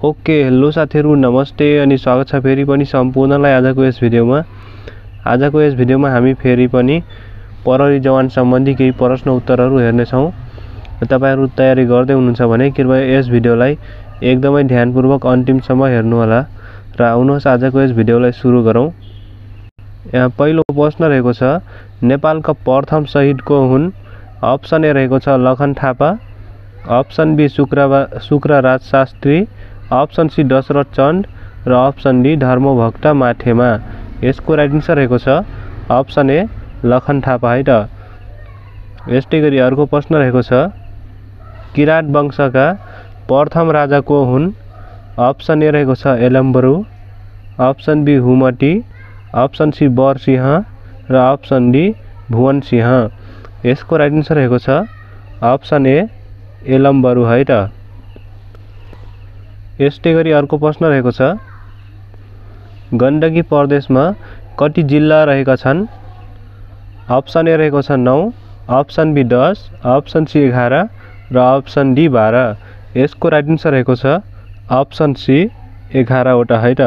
Okay hello साथीहरु नमस्ते अनि स्वागत छ फेरि पनि सम्पूर्णलाई आजको यस भिडियोमा हामी फेरि पनि प्रहरी जवान सम्बन्धी केही प्रश्न उत्तरहरू हेर्ने छौं। तपाईहरु तयारी गर्दै हुनुहुन्छ भने कृपया यस भिडियोलाई एकदमै ध्यानपूर्वक अन्तिमसम्म हेर्नु होला र आउनुहोस् आजको यस भिडियोलाई सुरु गरौं। यहाँ पहिलो प्रश्न रहेको छ नेपालका प्रथम शहीद को हुन्? अप्सन ए रहेको छ Lakhan Thapa, option B Shukraraj Shastri, option C Dasharath Chand र अप्सन डी धर्मभक्त माथेमा। यसको राइट आन्सर रहेको छ अप्सन ए लखन थापा है त। यस्तै गरी अर्को प्रश्न रहेको छ किरात वंशका प्रथम राजा को हुन्? अप्सन ए रहेको छ एलम्बरु, अप्सन बी हुमती, अप्सन सी बरसिंह र अप्सन डी भुवन सिंह। यसको राइट आन्सर रहेको छ अप्सन ए एलम्बरु है त। यस्तै गरी अर्को प्रश्न रहेको छ गण्डकी प्रदेशमा कति जिल्ला रहेका छन्? अप्सन ए रहेको छ 9, अप्सन बी 10, अप्सन सी 11 र अप्सन डी 12। यसको राइट आन्सर रहेको छ अप्सन सी 11 वटा है त।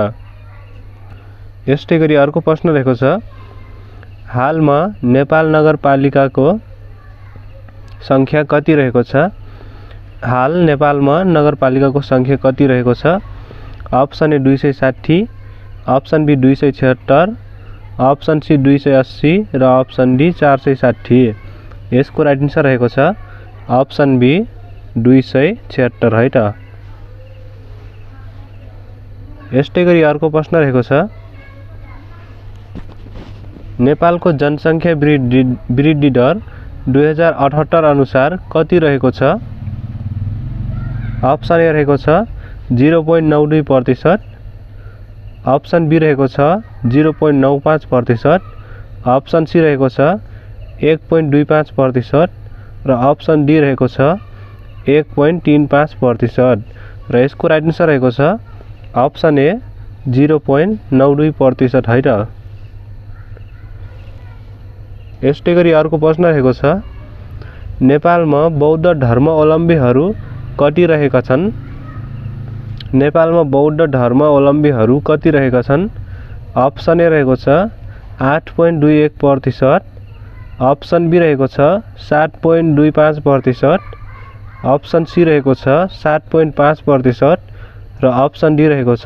यस्तै गरी अर्को प्रश्न रहेको छ हालमा नेपाल नगरपालिकाको संख्या कति रहेको छ? हाल नेपालमा नगरपालिकाको संख्या कति रहेको छ? Option A 260, option B 276, option C 280 र अप्सन डी 460। यसको राइट आन्सर रहेको छ अप्सन बी 276 है त। यस्तै गरी अर्को प्रश्न रहेको छ नेपालको जनसंख्या वृद्धि दर 2078 अनुसार कति रहेको छ? अप्सन ए रहेको छ 0.92%, अप्सन बी रहेको छ 0.95%, अप्सन सी रहेको छ 1.25% र अप्सन डी रहेको छ 1.35% र यसको राइट आन्सर रहेको छ अप्सन ए 0.92% है त। यस्तै गरी अर्को प्रश्न रहेको छ नेपालमा बौद्ध धर्मावलम्बीहरू कति रहेका छन्? नेपालमा बौद्ध धर्मावलम्बीहरू कति रहेका छन्? अप्सन ए रहेको छ 8.21%, अप्सन बी रहेको छ 7.25%, अप्सन सी रहेको छ 7.5% र अप्सन डी रहेको छ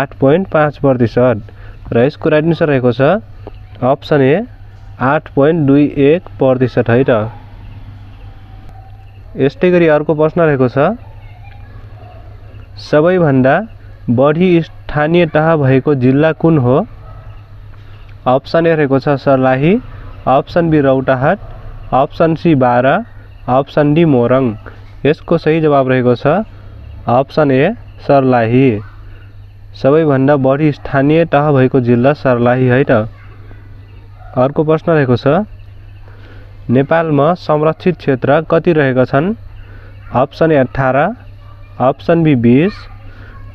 8.5% र यसको राइट आन्सर रहेको छ अप्सन ए 8.21% है त। यस्तै गरी अर्को प्रश्न रहेको छ सबैभन्दा बढी स्थानीय तह भएको जिल्ला कुन हो? अप्सन ए रहेको छ Sarlahi, option B Rautahat, option C Bara, option D Morang. यसको सही जवाब रहेको छ अप्सन ए सर्लाही। सबैभन्दा बढी स्थानीय तह भएको जिल्ला सर्लाही है त। अर्को प्रश्न रहेको छ नेपालमा संरक्षित क्षेत्र कति रहेका छन्? Option A 18, option B 20,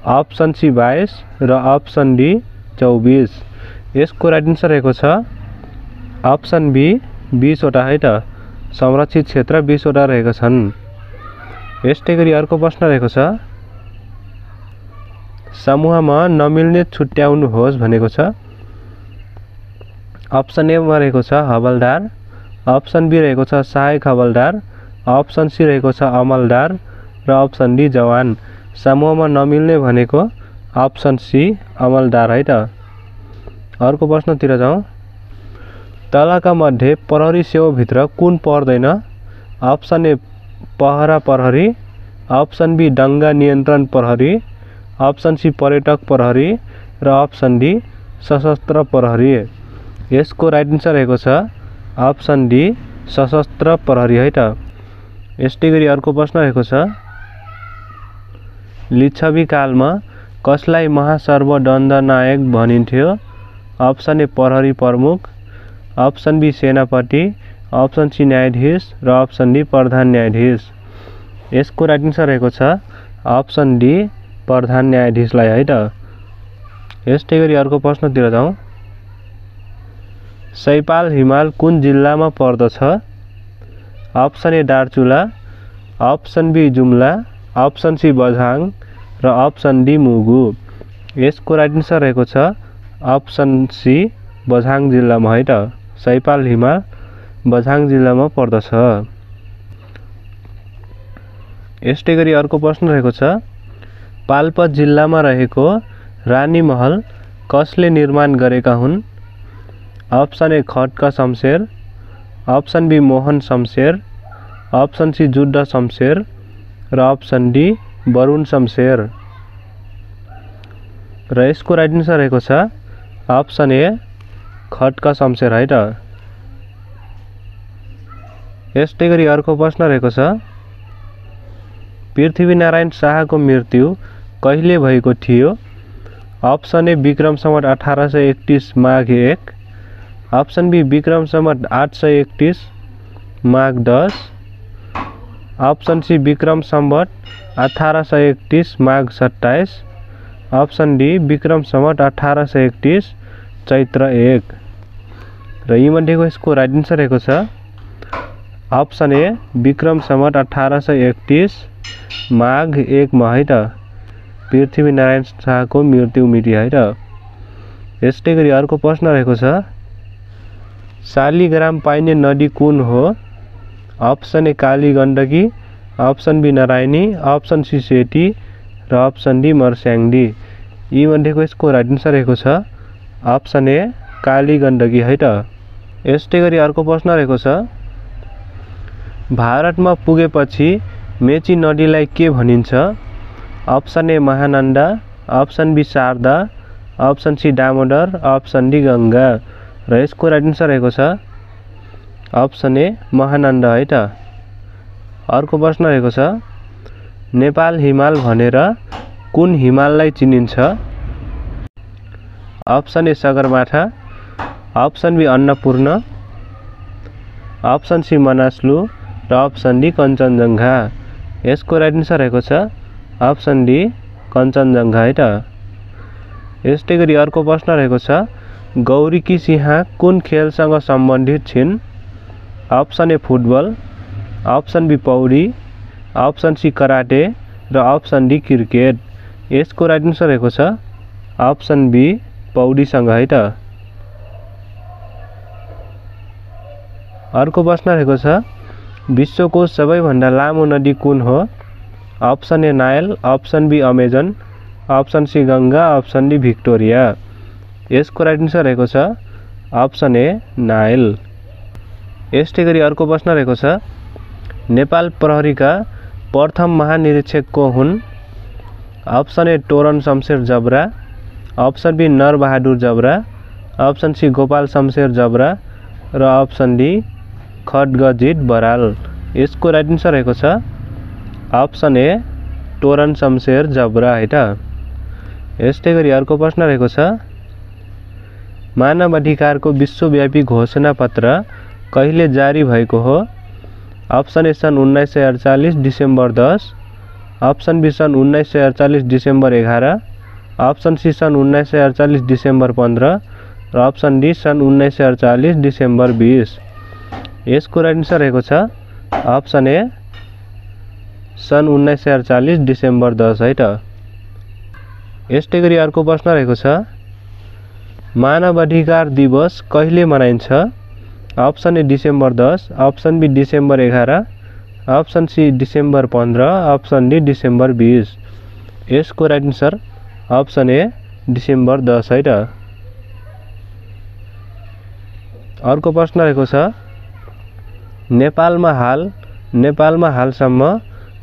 option C 22 र अप्सन डी 24। यसको राइट आन्सर रहेको छ अप्सन बी 20 वटा है त। संरक्षित क्षेत्र 20 वटा रहेका छन्। यस्तै गरी अर्को प्रश्न रहेको छ समूहमा नमिल्ने छुट्याउनुहोस् भनेको छ। अप्सन ए मा रहेको छ हवलदार, अप्सन बी रहेको छ सहायक हवलदार, अप्सन सी रहेको छ अमलदार र अप्सन डी जवान। समूहमा नमिल्ने भनेको अप्सन सी अमलदार है त। अर्को प्रश्नतिर जाउँ तलका मध्ये प्रहरी सेवाभित्र कुन पर्दैन? अप्सन ए पहरा प्रहरी, अप्सन बी दंगा नियन्त्रण प्रहरी, अप्सन सी पर्यटक प्रहरी र अप्सन डी सशस्त्र प्रहरी। यसको राइट आन्सर रहेको छ अप्सन डी सशस्त्र प्रहरी है त। यस्तै गरी अर्को प्रश्न रहेको छ लिच्छवी कालमा कसलाई महासर्वदण्डनायक भनिन्थ्यो? अप्सन ए प्रहरी प्रमुख, अप्सन बी सेनापति, अप्सन सी न्यायाधीश र अप्सन डी प्रधान न्यायाधीश। यसको राइट आन्सर रहेको छ अप्सन डी प्रधान न्यायाधीशलाई है त। यस्तै गरी अर्को प्रश्नतिर जाउँ सैपाल हिमाल कुन जिल्लामा पर्दछ? Option A Darchula, option B Jumla, option C Bajhang र अप्सन डी मुगु। यसको राइट आन्सर रहेको छ अप्सन सी बझाङ जिल्लामा है त। सैपाल हिमाल बझाङ जिल्लामा पर्दछ। यस्तै गरी अर्को प्रश्न रहेको छ पाल्पा जिल्लामा रहेको रानी महल कसले निर्माण गरेका हुन्? Option A Khadga Shamsher, option B Mohan Shamsher, option C Juddha Shamsher र अप्सन डी वरुण शमशेर। र यसको राइट आन्सर रहेको छ अप्सन ए खड्का शमशेर है त। यस्तै गरी अर्को प्रश्न रहेको छ पृथ्वीनारायण शाहको मृत्यु कहिले भएको थियो? अप्सन ए विक्रम सम्वत 1831 माघ 1, अप्सन बी विक्रम सम्वत 831 माघ 10, अप्सन सी विक्रम सम्वत 1831 माघ 27, अप्सन डी विक्रम सम्वत 1831 चैत्र 1। र यीमध्येको यसको राइट आन्सर रहेको छ अप्सन ए विक्रम सम्वत 1831 माघ 1 मा है त पृथ्वीनारायण शाहको मृत्यु मिति है त। यस्तै गरी अर्को प्रश्न रहेको छ शालिग्राम पाइने नदी कुन हो? Option A Kali Gandaki, option B Narayani, option C Seti र अप्सन डी मर्स्याङ्दी। यीमध्येको यसको राइट आन्सर रहेको छ अप्सन ए काली गण्डकी है त। यस्तै गरी अर्को प्रश्न रहेको छ भारतमा पुगेपछि मेची नदीलाई के भनिन्छ? Option A Mahananda, option B Sharda, option C Damodar, option D Ganga. र यसको राइट आन्सर रहेको छ अप्सन ए महानन्दा है त। अर्को प्रश्न रहेको छ नेपाल हिमाल भनेर कुन हिमाललाई चिनिन्छ? Option A Sagarmatha, option B Annapurna, option C Manaslu र अप्सन डी कञ्चनजङ्घा। यसको राइट आन्सर रहेको छ अप्सन डी कञ्चनजङ्घा है त। यस्तै गरी अर्को प्रश्न रहेको छ गौरीकी सिंह कुन खेलसँग सम्बन्धित छिन्? Option A football, option B पौडी, अप्सन सी कराटे र अप्सन डी क्रिकेट। यसको राइट आन्सर रहेको छ अप्सन बी पौडीसँग है त। अर्को प्रश्न रहेको छ विश्वको सबैभन्दा लामो नदी कुन हो? Option A Nile, option B Amazon, option C Ganga, option D Victoria. यसको राइट आन्सर रहेको छ अप्सन ए नाइल। यस्तै गरी अर्को प्रश्न रहेको छ नेपाल प्रहरीका प्रथम महानिरीक्षक को हुन्? Option A Toran Shamsher Jabara, option B Narbahadur Jabara, option C Gopal Shamsher Jabara र अप्सन डी खड्गजित बराल। यसको राइट आन्सर रहेको छ अप्सन ए तोरण शमशेर जबरा है त। यस्तै गरी अर्को प्रश्न रहेको छ मानव अधिकारको विश्वव्यापी घोषणा पत्र कहिले जारी भएको हो? अप्सन ए सन् 1948 डिसेम्बर 10, अप्सन बी सन् 1948 डिसेम्बर 11, अप्सन सी सन् 1948 डिसेम्बर 15 र अप्सन डी सन् 1948 डिसेम्बर 20। यसको राइट आन्सर रहेको छ अप्सन ए सन् 1948 डिसेम्बर 10 है त। यस्तै गरी अर्को प्रश्न रहेको छ मानव अधिकार दिवस कहिले मनाइन्छ? Option A December 10, option B December 11, option C December 15, option D December 20। यसको right answer option A December 10 है त। अर्को प्रश्न रहेको छ नेपालमा हालसम्म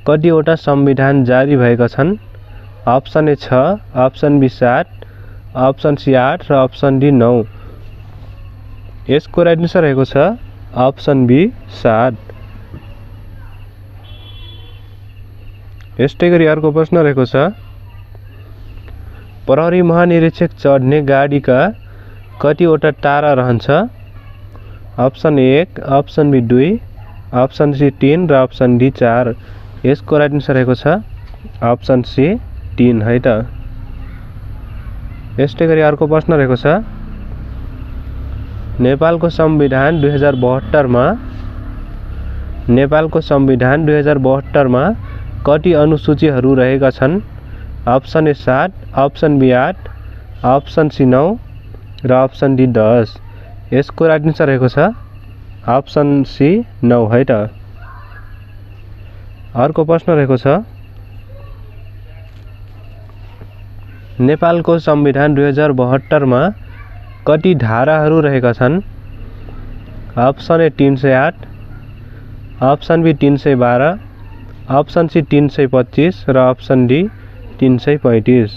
कतिवटा संविधान जारी भएका छन्? Option A 6, option B 7, option C 8 र अप्सन डी 9। यसको राइट आन्सर रहेको छ अप्सन बी 7। यस्तै गरी अर्को प्रश्न रहेको छ प्रहरी महानिरीक्षक चढ्ने गाडीका कतिवटा तारा रहन्छ? Option 1, option B 2, option C 3 र अप्सन डी 4। यसको राइट आन्सर रहेको छ अप्सन सी 3 है त। यस्तै गरी अर्को प्रश्न रहेको छ नेपालको संविधान 2072 मा कति अनुसूचीहरू रहेका छन्? Option A 7, option B 8, option C 9 र अप्सन डी 10। यसको राइट आन्सर रहेको छ अप्सन सी 9 है त। अर्को प्रश्न रहेको छ नेपालको संविधान 2072 मा कति धाराहरू रहेका छन्? Option A 308, option B 312, option C 325 र अप्सन डी 335।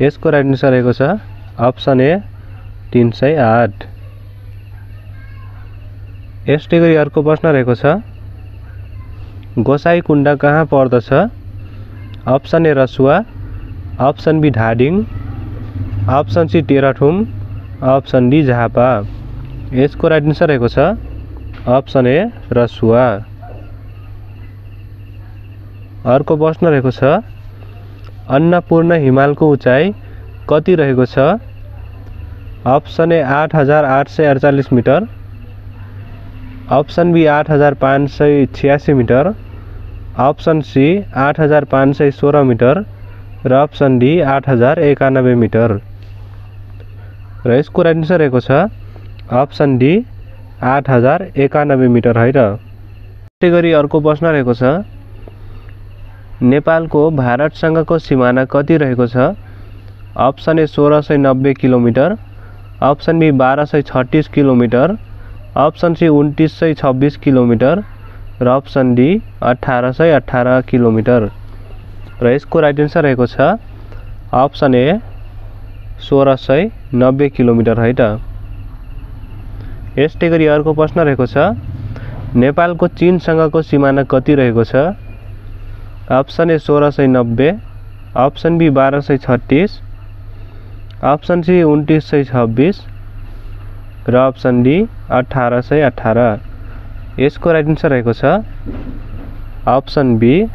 यसको राइट आन्सर रहेको छ अप्सन ए 308। यस्तै गरी अर्को प्रश्न रहेको छ गोसाईकुण्ड कहाँ पर्दछ? Option A Rasuwa, option B Dhading, option C Terhathum, option D Jhapa. यसको राइट आन्सर रहेको छ अप्सन ए रसुवा। अर्को प्रश्न रहेको छ अन्नपूर्ण हिमालको उचाइ कति रहेको छ? Option A 8848 metre, option B 8586 metre, option C 8516 metre र अप्सन डी 8091 मिटर। र यसको राइट आन्सर रहेको छ अप्सन डी 8091 मिटर है त। त्यसै गरी अर्को प्रश्न रहेको छ नेपालको भारतसँगको सिमाना कति रहेको छ? Option A 1690 kilometre, option B 1236 kilometre, option C 2926 kilometre र अप्सन डी 1818 किलोमिटर। र यसको राइट आन्सर रहेको छ अप्सन ए 1690 किलोमिटर है त। यस्तै गरी अर्को प्रश्न रहेको छ नेपालको चीनसँगको सिमाना कति रहेको छ? Option A 1690, option B 1236, option C 2926 र अप्सन डी 1818। यसको राइट आन्सर रहेको छ अप्सन बी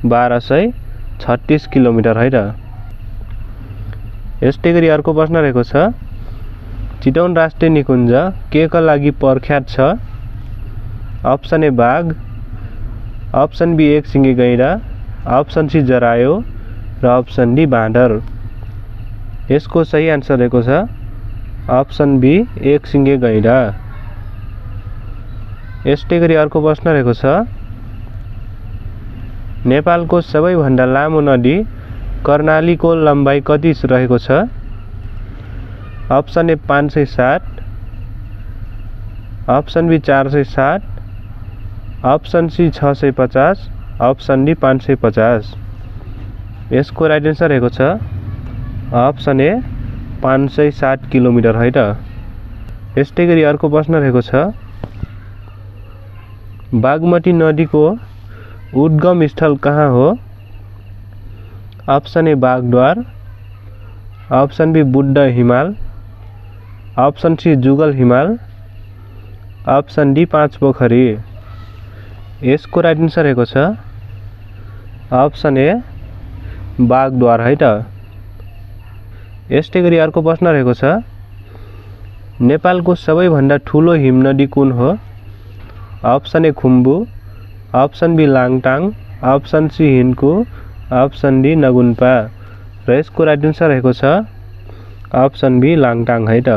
1236 किलोमिटर है त। यस्तै गरी अर्को प्रश्न रहेको छ चितवन राष्ट्रिय निकुञ्ज केका लागि प्रख्यात छ? अप्सन ए बाघ, अप्सन बी एकसिङे गैंडा, अप्सन सी जरायो र अप्सन डी बाँदर। यसको सही आन्सर रहेको छ अप्सन बी एकसिङे गैंडा। यस्तै गरी अर्को प्रश्न रहेको छ नेपालको सबैभन्दा लामो नदी कर्णालीको लम्बाइ कति रहेको छ? Option A 507, option B 407, option C 650, option D 550। यसको राइट आन्सर रहेको छ अप्सन ए 507 किलोमिटर है त। यस्तै गरी अर्को प्रश्न रहेको छ बागमती नदीको उद्गम स्थल कहाँ हो? Option A Bagdwar, option B Buddha Himal, option C जुगल हिमाल, अप्सन डी 5 पोखरी। यसको राइट आन्सर रहेको छ अप्सन ए बागद्वार है त। यस्तै गरी अर्को प्रश्न रहेको छ नेपालको सबैभन्दा ठुलो हिमनदी कुन हो? Option A Khumbu, option B Langtang, option C Hinku, option D Ngunpa. र यसको राइट आन्सर रहेको छ अप्सन बी लाङटाङ है त।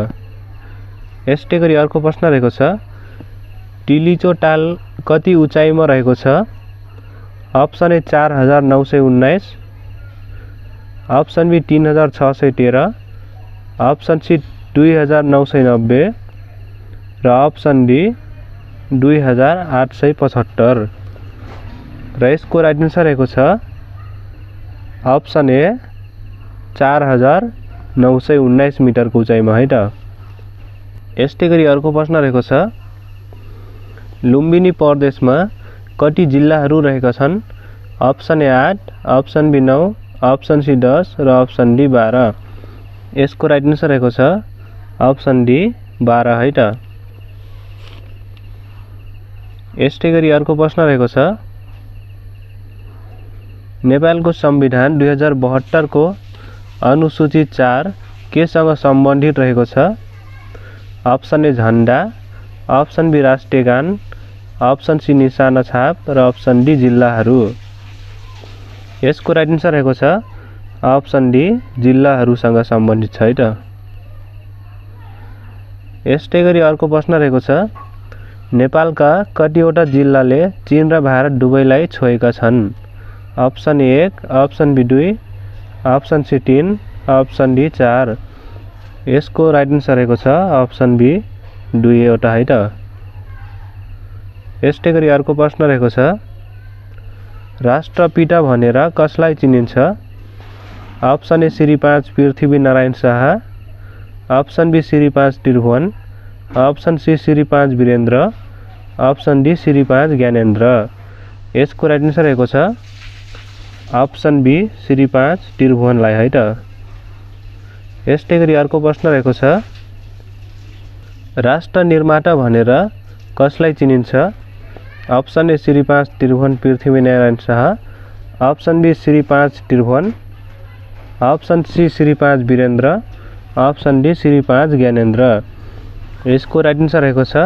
यस्तै गरी अर्को प्रश्न रहेको छ टिलिचो ताल कति उचाइमा रहेको छ? Option A 4919, option B 3613, option C 2990 र अप्सन डी 2875। र यसको राइट आन्सर रहेको छ अप्सन ए 4919 मिटरको उचाइमा है त। यस्तै गरी अर्को प्रश्न रहेको छ लुम्बिनी प्रदेशमा कति जिल्लाहरू रहेका छन्? Option A 8, option B 9, option C 10 र अप्सन डी 12। यसको राइट आन्सर रहेको छ अप्सन डी 12 है त। यस्तै गरी अर्को प्रश्न रहेको छ नेपालको संविधान 2072 को अनुसूची 4 केसँग सम्बन्धित रहेको छ? अप्सन ए झण्डा, अप्सन बी राष्ट्रिय गान, अप्सन सी निशाना छाप र अप्सन डी जिल्लाहरू। यसको राइट आन्सर रहेको छ अप्सन डी जिल्लाहरूसँग सम्बन्धित छ है त। यस्तै गरी अर्को प्रश्न रहेको छ नेपालका कतिवटा जिल्लाले चीन र भारत दुवैलाई छोएका छन्? Option 1, option B 2, option C 3, option D 4। यसको राइट आन्सर रहेको छ अप्सन बी 2 वटा है त। यस्तै गरी अर्को प्रश्न रहेको छ राष्ट्रपिता भनेर कसलाई चिनिन्छ? Option A Shri 5 Prithvinarayan Shah, option B Shri 5 Tribhuvan, option C Shri 5 Birendra, option D Shri 5 Gyanendra. यसको राइट आन्सर रहेको छ अप्सन बी श्री 5 त्रिभुवनलाई है त। यस्तै गरी अर्को प्रश्न रहेको छ राष्ट्र निर्माता भनेर कसलाई चिनिन्छ? Option A Shri 5 Tribhuvan Prithvinarayan Shah, option B Shri 5 Tribhuvan, option C Shri 5 Birendra, option D Shri 5 Gyanendra. यसको राइट आन्सर रहेको छ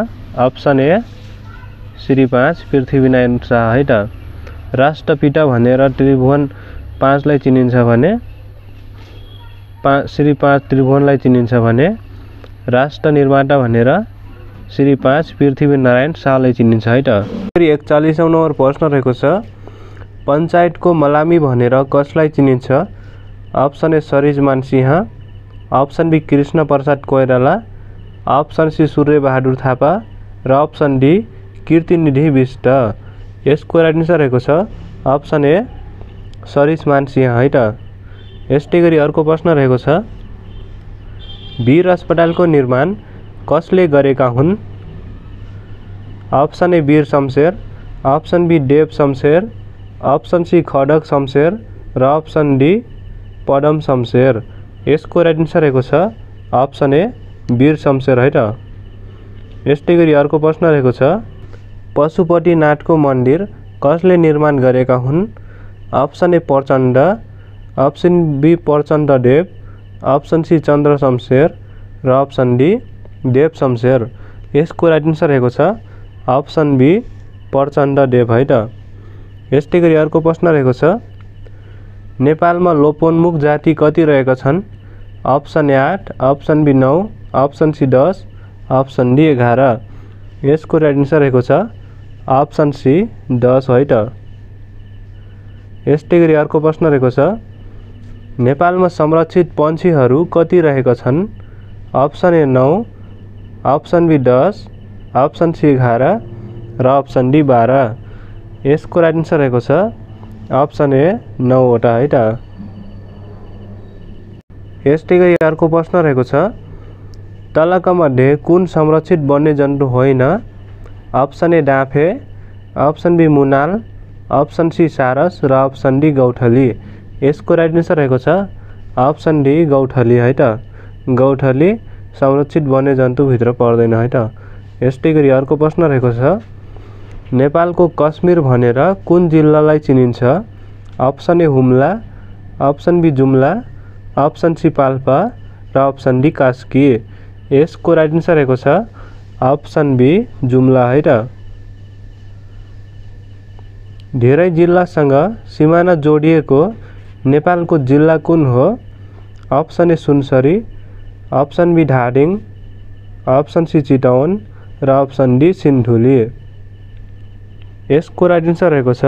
अप्सन ए श्री 5 पृथ्वीनारायण शाह है त। राष्ट्रपिता भनेर त्रिभुवन 5 लाई चिनिन्छ भने श्री 5 त्रिभुवनलाई चिनिन्छ भने राष्ट्र निर्माता भनेर श्री 5 पृथ्वीनारायण शाहलाई चिनिन्छ है त। फेरि 41औं नम्बर प्रश्न रहेको छ पञ्चायतको मलामी भनेर कसलाई चिनिन्छ? Option A Sarijman Singh, option B Krishna Prasad Koirala, option C Surya Bahadur Thapa र अप्सन डी कीर्तिनिधि बिष्ट। यसको राइट आन्सर रहेको छ अप्सन ए सरिजमान सिंह है त। यस्तै गरी अर्को प्रश्न रहेको छ वीर अस्पतालको निर्माण कसले गरेका हुन्? Option A Bir Shamsher, option B Dev Shamsher, option C Khadga Shamsher र अप्सन डी पदम शमशेर। यसको राइट आन्सर रहेको छ अप्सन ए वीर शमशेर है त। यस्तै गरी अर्को प्रश्न रहेको छ पशुपतिनाथको मन्दिर कसले निर्माण गरेका हुन्? Option A Prachanda, option B Prachanda Dev, option C Chandra Shamsher र अप्सन डी देव शमशेर। यसको राइट आन्सर रहेको छ अप्सन बी प्रचण्ड देव है त। यस्तै गरी अर्को प्रश्न रहेको छ नेपालमा लोपोन्मुख जाति कति रहेका छन्? Option A 8, option B 9, option C 10, option D 11। यसको राइट आन्सर रहेको छ अप्सन सी 10 है त। यस्तै गरी अर्को प्रश्न रहेको छ नेपालमा संरक्षित पन्छीहरू कति रहेका छन्? Option A 9, option B 10, option C 11 र अप्सन डी 12। यसको राइट आन्सर रहेको छ अप्सन ए 9 वटा है त। यस्तै गरी अर्को प्रश्न रहेको छ तलका मध्ये कुन संरक्षित वन्यजन्तु होइन? अप्सन ए डाँफे, अप्सन बी मुनाल, अप्सन सी सारस र अप्सन डी गौठली। यसको राइट आन्सर रहेको छ अप्सन डी गौठली है त। गौठली संरक्षित वन्यजन्तुभित्र पर्दैन है त। यस्तै गरी अर्को प्रश्न रहेको छ नेपालको कश्मीर भनेर कुन जिल्लालाई चिनिन्छ? Option A Humla, option B Jumla, option C Palpa र अप्सन डी कास्की। यसको राइट आन्सर रहेको छ अप्सन बी जुम्ला है त। धेरै जिल्लासँग सिमाना जोडिएको नेपालको जिल्ला कुन हो? Option A Sunsari, option B Dhading, option C Chitwan र अप्सन डी सिन्धुली। यसको राइट आन्सर रहेको छ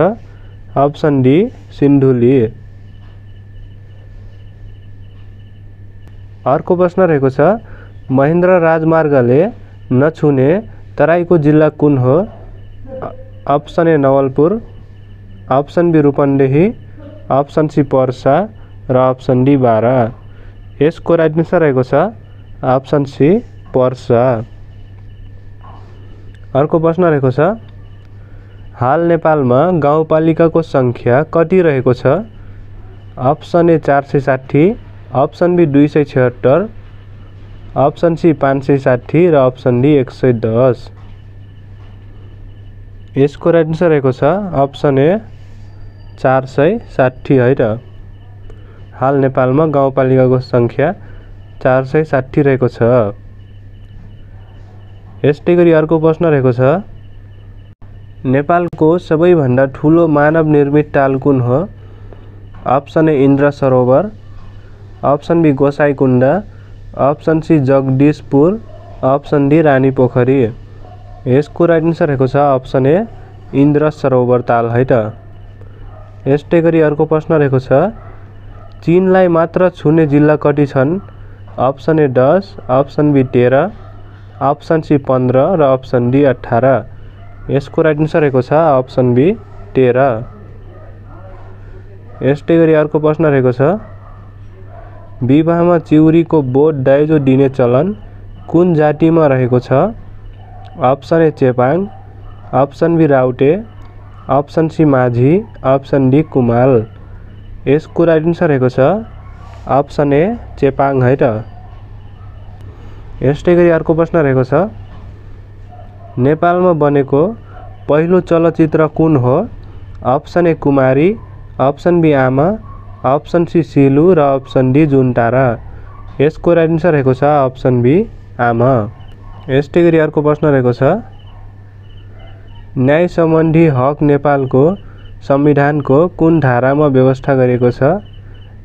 अप्सन डी सिन्धुली। अर्को प्रश्न रहेको छ महेन्द्र राजमार्गले नछुने तराईको जिल्ला कुन हो? Option A Nawalpur, option B Rupandehi, option C Parsa र अप्सन डी बारा। यसको राइट आन्सर रहेको छ अप्सन सी पर्सा। अर्को प्रश्न रहेको छ हाल नेपालमा गाउँपालिकाको संख्या कति रहेको छ? Option A 460, option B 276, option C 560 र अप्सन डी 110। यसको राइट आन्सर रहेको छ अप्सन ए 460 है त। हाल नेपालमा गाउँपालिकाको संख्या 460 रहेको छ। यस्तै गरी अर्को प्रश्न रहेको छ नेपालको सबैभन्दा ठुलो मानव निर्मित ताल कुन हो? Option A Indra Sarovar, option B Gosaikunda, option C Jagdishpur, option D Rani Pokhari. यसको राइट आन्सर रहेको छ ऑप्शन ए इन्द्र सरोवर ताल है त। यस्तै गरी अर्को प्रश्न रहेको छ चीनलाई मात्र छुने जिल्ला कति छन्? Option A 10, option B 13, option C 15 र ऑप्शन डी 18। यसको राइट आन्सर रहेको छ ऑप्शन बी 13। यस्तै गरी अर्को प्रश्न रहेको छ विवाहमा चिउरीको बोट दाइजो दिने चलन कुन जातिमा रहेको छ? Option A Chepang, option B Raute, option C Majhi, option D Kumal. यसको राइट आन्सर रहेको छ ऑप्शन ए चेपाङ है त। यस्तै गरी अर्को प्रश्न रहेको छ नेपालमा बनेको पहिलो चलचित्र कुन हो? Option A Kumari, option B Aama, option C Silu र ऑप्शन डी जुनतारा। यसको राइट आन्सर रहेको छ ऑप्शन बी आमा। यस्तै गरी अर्को प्रश्न रहेको छ न्याय सम्बन्धी हक नेपालको संविधानको कुन धारामा व्यवस्था गरिएको छ?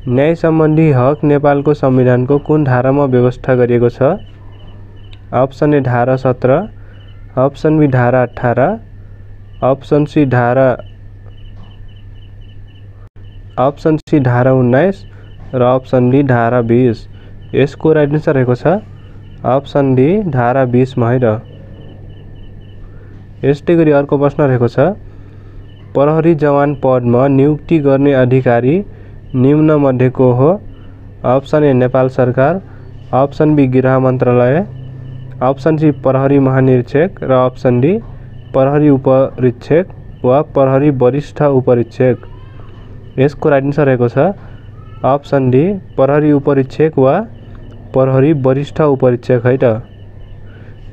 न्याय सम्बन्धी हक नेपालको संविधानको कुन धारामा व्यवस्था गरिएको छ? ऑप्शन ए धारा 17, ऑप्शन बी धारा 18, ऑप्शन सी धारा 19 र ऑप्शन डी धारा 20। यसको राइट आन्सर रहेको छ ऑप्शन डी धारा 20 मा है त। यस्तै गरी अर्को प्रश्न रहेको छ प्रहरी जवान पदमा नियुक्ति गर्ने अधिकारी निम्न मध्ये को हो? ऑप्शन ए नेपाल सरकार, ऑप्शन बी गृह मन्त्रालय, ऑप्शन सी प्रहरी महानिरीक्षक र ऑप्शन डी प्रहरी उपरीक्षक वा प्रहरी वरिष्ठ उपरीक्षक। यसको राइट आन्सर रहेको छ ऑप्शन डी प्रहरी उपरीक्षक वा प्रहरी वरिष्ठ उपरीक्षक है त।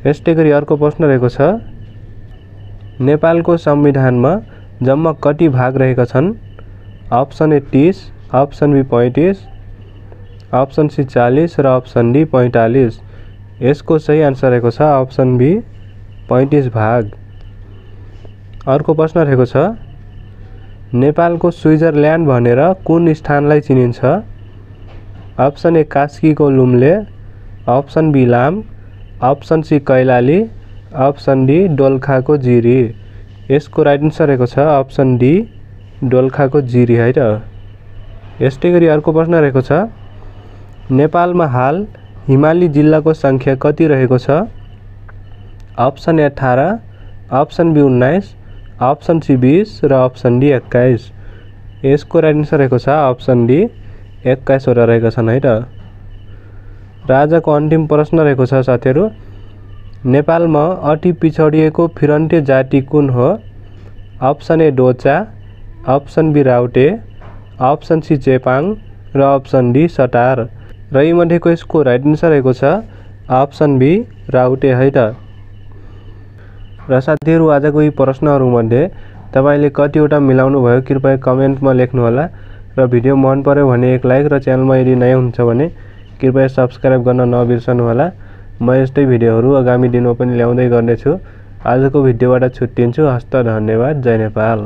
यस्तै गरी अर्को प्रश्न रहेको छ नेपालको संविधानमा जम्मा कति भाग रहेका छन्? Option A 30, option B 35, option C 40 र ऑप्शन डी 45। यसको सही आन्सर रहेको छ ऑप्शन बी 35 भाग। अर्को प्रश्न रहेको छ नेपालको स्विजरल्यान्ड भनेर कुन स्थानलाई चिनिन्छ? ऑप्शन ए कास्कीको Lumle, option B Lam, option C Kailali, option D दोलखाको जिरी। यसको राइट आन्सर रहेको छ ऑप्शन डी दोलखाको जिरी है त। यस्तै गरी अर्को प्रश्न रहेको छ नेपालमा हाल हिमाली जिल्लाको संख्या कति रहेको छ? Option A 18, option B 19, option C 20 र ऑप्शन डी 21। यसको राइट आन्सर रहेको छ ऑप्शन डी 21 वटा रहेका छन् है त। र आजको अन्तिम प्रश्न रहेको छ साथीहरू नेपालमा अति पिछडिएको फिरन्ते जाति कुन हो? Option A Docha, option B Raute, option C Chepang र ऑप्शन डी सटार। र यी मध्येको यसको राइट आन्सर रहेको छ ऑप्शन बी राउटे है त। र साथीहरू आजको यी प्रश्नहरूमध्ये तपाईले कतिवटा मिलाउनु भयो कृपया कमेन्टमा लेख्नुहोला र भिडियो मन पर्यो भने एक लाइक र च्यानलमा यदि नयाँ हुनुहुन्छ भने कृपया सब्स्क्राइब गर्न नबिर्सनुहोला। म यस्तै भिडियोहरू आगामी दिनमा पनि ल्याउँदै गर्नेछु। आजको भिडियोबाट छुट्टिन्छु। हस्त धन्यवाद। जय नेपाल।